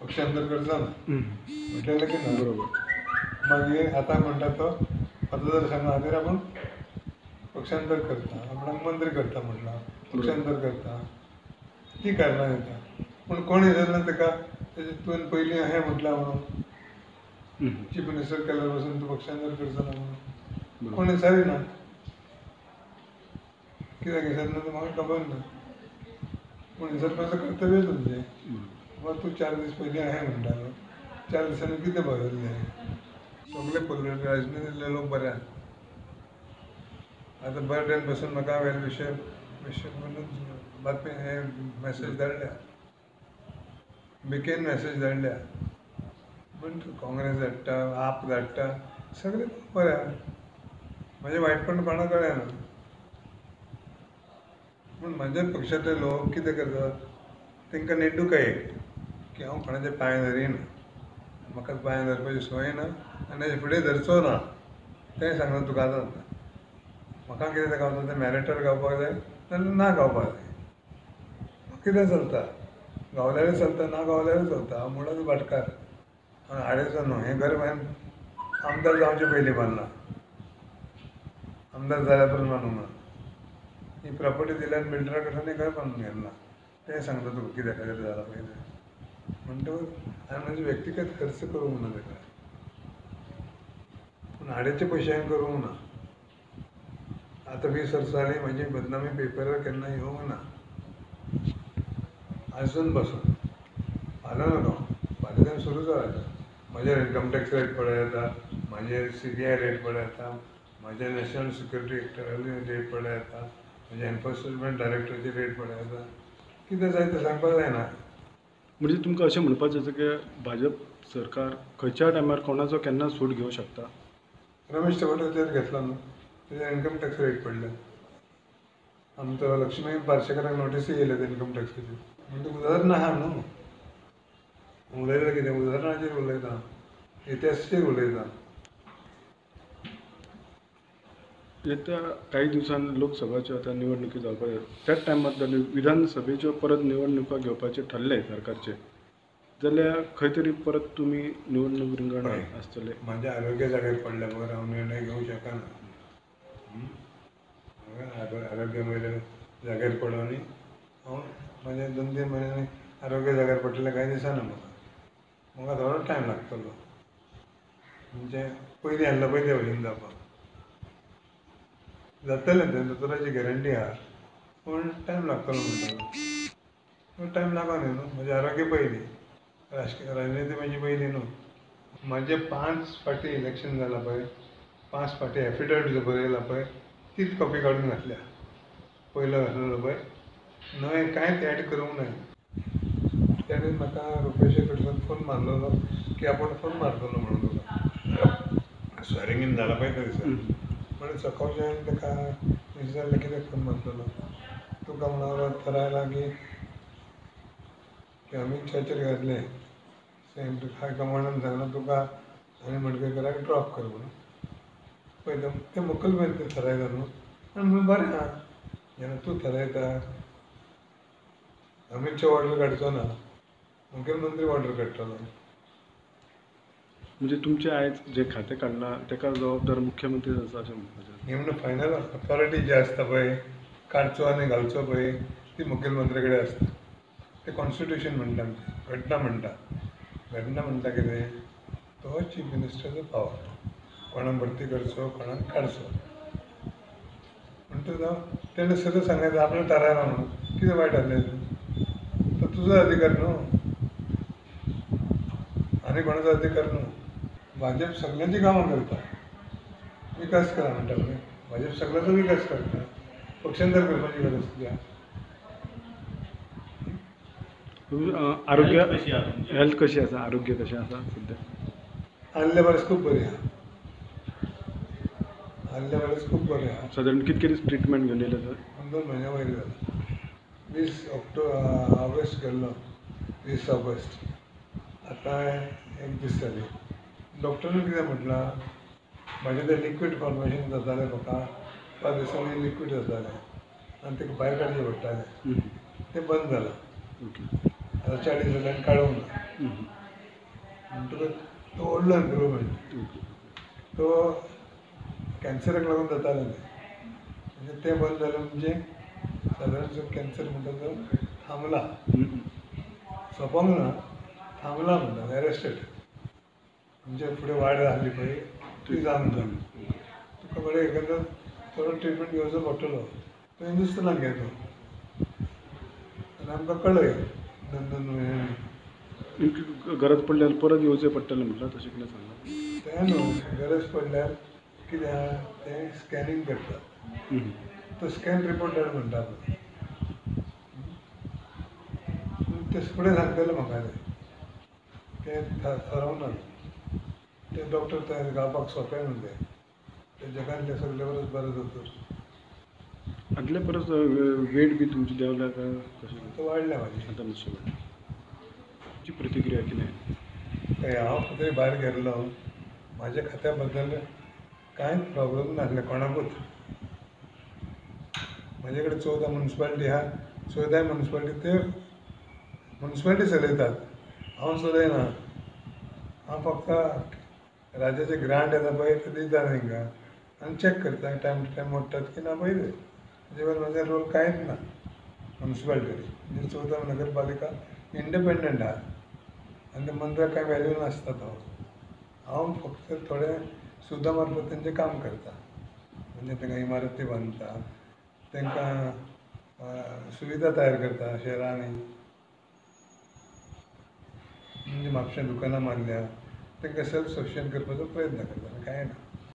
पक्षांतर करचो ना म्हटलें की ना. बरोबर. मागीर आतां म्हणटा तो मतदारसंघा खातीर आपूण पक्षांतर करता, आपणाक मंत्री करता म्हटलां, पक्षांतर करता, ती कारणां दिता. पूण कोण विचारना ताका तुवें पयलीं अहें म्हटलां म्हणून, चीफ मिनिस्टर केल्यार पासून तूं पक्षांतर करचो ना म्हणून कोण विचारिना. कित्याक विचारना तें म्हाका खबर ना, पूण विचारपाचें कर्तव्य तुमचें. बाबा तूं 4 दीस पयलीं अहें म्हणटालो, 4 दिसांनी कितें बदल्लें? सगळे राजनितींतले लोक बरे आसा. आतां बर्डन पासून म्हाका वेल विशर म्हणून बातमी हे मॅसेज धाडल्या, बेगीन मॅसेज धाडल्या. पूण काँग्रेस धाडटा, आप धाडटा, सगळे बरें आसा. म्हजें वायटपण कोणाक कळना. पूण म्हज्या पक्षांतले लोक कितें करतात, तांकां नेड्डुकाय की हांव कोणाचे पांय धरिना, म्हाका पांय धरपाची संवय ना आनी हेजे फुडें धरचो ना. तें सांगता तुका आतां म्हाका कितें गावता तें मॅरिटार गावपाक जाय नाजाल्यार ना गावपाक जाय. कितें चलता, गावल्यारूय चलता, ना गावल्यारूय चलता. हांव मुळांत भाटकार, हाडेचो न्हू. हें घर हांवें आमदार जावचे पयलीं बांदलां, आमदार जाल्या पसून बांदूंक ना. ही प्रॉपर्टी दिल्यार बिल्डरा कडल्यान घर बांदून घेतलां. तें सांगता तुका कित्या खातीर जालां पळय तें. म्हणटकच हांवें म्हजे व्यक्तिगत खर्च करूंक ना ताका, पूण हाडेचे पयशे हांवें करूंक ना. आतां 20 वर्सां जालीं म्हजी बदनामी पेपरार केन्ना येवंक ना, आजून पासून. फाल्यां न्हू, फाल्यां सुरू जाता. म्हजेर इन्कम टॅक्स रेट पडूं येता, म्हजेर CBI rate पडूं येता, म्हजेर नॅशनल सिक्युरिटी एक्टाची रेट पडूं येता, म्हजेर एनफोर्समेंट डायरेक्टराची रेट पडूं येता. कितें जाय तें सांगपाक जायना. म्हणजे तुमकां अशें म्हणपाचें आसा की भाजप सरकार खंयच्या टायमार कोणाचो केन्ना सूट घेवंक शकता? रमेश तवडकार घेतला न्हू, तेजेर इन्कम टॅक्स रेट पडल्या. आमचो लक्ष्मी पार्सेकराक नोटीसूय येयल्या इन्कम टॅक्साची. म्हणटकच उदाहरणां आहा न्हू, उलयता कितें उदाहरणाचेर उलयता, इतिहासाचेर उलयता. येत्या काही दिवसांनी लोकसभाच्यो आतां निवडणुकी जावपाच्यो, त्याच टायमार जाल्यार विधानसभेच्यो परत निवडणुका घेवपाचें ठरलें सरकारचें, जाल्यार खंय तरी परत तुमी निवडणूक रिंगणांत आसतले? म्हज्या आरोग्य जाग्यार पडल्या बगर हांव निर्णय घेवंक शकना. आरोग्य म्हज्या जाग्यार पडून आनी हांव म्हज्या 2-3 म्हयन्यांनी आरोग्य जाग्यार पडटलें कांय दिसना म्हाका. म्हाका थोडो टायम लागतलो, म्हणजे पयलीं आहलो पळय ते भशेन जावपाक जातलें तें, दोतोराची गॅरंटी आहा, पूण टायम लागतलो म्हणटालो. पूण टायम लागो न्ही न्हू, म्हजें आरोग्य पयलीं, राजनिती म्हजी पयलीं न्हू. म्हजें 5 फावटी इलेक्शन जालां पळय, 5 फावटी एफिडेवीट बरयला पळय, तीच कॉपी काडून घातल्या. पयलो घातलेलो पळय, नवें कांयच एड करूंक ना. तेणें म्हाका रुपेशा कडसून फोन मारलेलो की आपूण फोन मारतलो म्हणून तुका, स्वॅरिंग इन जालां पळय त्या दिसा. म्हणून सकाळचें हांवें ताका विचारलें कित्याक फोन मारतलो तुका, म्हणून थारायलां की अमीत शाहचेर घातलें सेम हायकमांडान सांगलां तुका आनी मडकयकराक ड्रॉप कर म्हणून. पळयता तें मुखेलमंत्री थारायता न्हू, आनी म्हणून बरें आहा जेन्ना तूं थारायता. अमीत शाह ऑर्डर काडचो ना, मुखेलमंत्री ऑर्डर काडटलो. म्हणजे तुमचें आयज जें खातें काडलां ताका जबाबदार मुख्यमंत्री आसा अशें म्हणपाचें? हें म्हणून फायनल ऑथॉरिटी जी आसता पळय, काडचो आनी घालचो पळय, ती मुखेलमंत्री कडेन आसता. तें कॉन्स्टिट्युशन म्हणटा आमचें, घटना म्हणटा. घटना म्हणटा कितें, तो चीफ मिनिस्टराचो पावर, कोणाक भरती करचो कोणाक काडचो. म्हणटकच हांव तेणें सगळें सांगायता आपणें थारायलां म्हणून, कितें वायट आसलें तो तुजो अधिकार न्हू, आनी कोणाचो अधिकार न्हू. भाजप सगळ्यांची कामां करता, विकास करा म्हणटा पळय, भाजप सगळ्याचो विकास करता, पक्षांतर करपाची गरज कित्याक? आरोग्य हेल्थ कशी आसा, आरोग्य कशें आसा सद्या? आदल्या परस खूब बरें आहा, आदल्या परस खूब बरें आहा. सादारण कितके दीस ट्रिटमेंट घेवन येयले तर? 2 म्हयन्या वयर जाला. 20 ऑगस्ट गेल्लो, 20 ऑगस्ट, आतां 1 दीस जाले. डॉक्टरान कितें म्हटलां, म्हाजें तें लिक्वीड फॉर्मेशन जातालें म्हाका, 5 दिसांनी लिक्वीड जातालें आनी ताका भायर काडचें पडटालें, तें बंद जालां. आतां 40 जाल्यार काडूंक ना. म्हणटकच तो व्हडलो इम्प्रूवमेंट. तो कॅन्सराक लागून जातालें तें, म्हणजे तें बंद जालें म्हणजे सादारण कॅन्सर म्हणटा तो थांबला, सोंपोंक ना, थांबला म्हणटा, एरेस्टेड. म्हणजे फुडें वाड आसली पळय ती जावंक ना, तुका बरें एखादो थोडो ट्रिटमेंट घेवचो पडटलो. तो हिंदुस्थानाक घेतो आनी आमकां कळय दोन दोन म्हयने गरज पडल्यार परत येवचें पडटलें म्हटल्यार तशें कितें सांगलां तें न्हू. गरज पडल्यार कितें आहा तें स्कॅनिंग करतात, तो स्कॅन रिपोर्ट धाड म्हणटा पळय, ते फुडें सांगतले म्हाका तें थारावना ते डॉक्टर तयार गावपाक सोंपें न्हू तें, ते जगांतले सगळे परस बरें दोतोर. आदले परस वेट बी तुमची देंवल्या काय कशें? आतां वाडल्या म्हाजी. आतां मातशें वाडल्या. तुमची प्रतिक्रिया कितें? काय हांव खंय भायर गेल्लो, म्हाज्या खात्या बद्दल कांयच प्रॉब्लम नासलें कोणाकूच. म्हजे कडेन 14 मुन्सिपालिटी आहा, 14 मुन्सिपालिटी ते मुन्सिपालिटी चलयतात, हांव चलयना. हांव फक्त राज्याचे ग्रांट येता पळय ते दिता तांकां आनी चॅक करता टायम टू टायम मोडटात की ना पळय ते. तेजे वयर म्हाजो रोल कांयच ना मुन्सिपालिटी. म्हणजे 14 नगरपालिका इंडिपेंडंट आहा आनी ते मंत्र्याक कांय व्हॅल्यू नासता तो. हांव फक्त थोडे सुद्दां मार्फत तेंचें काम करता, म्हणजे तांकां इमारती बांदता, तांकां सुविधा तयार करता शहरांनी, म्हणजे म्हापश्यां दुकानां मारल्या, तांकां सेल्फ सफिशियंट करपाचो प्रयत्न करता, कांय ना.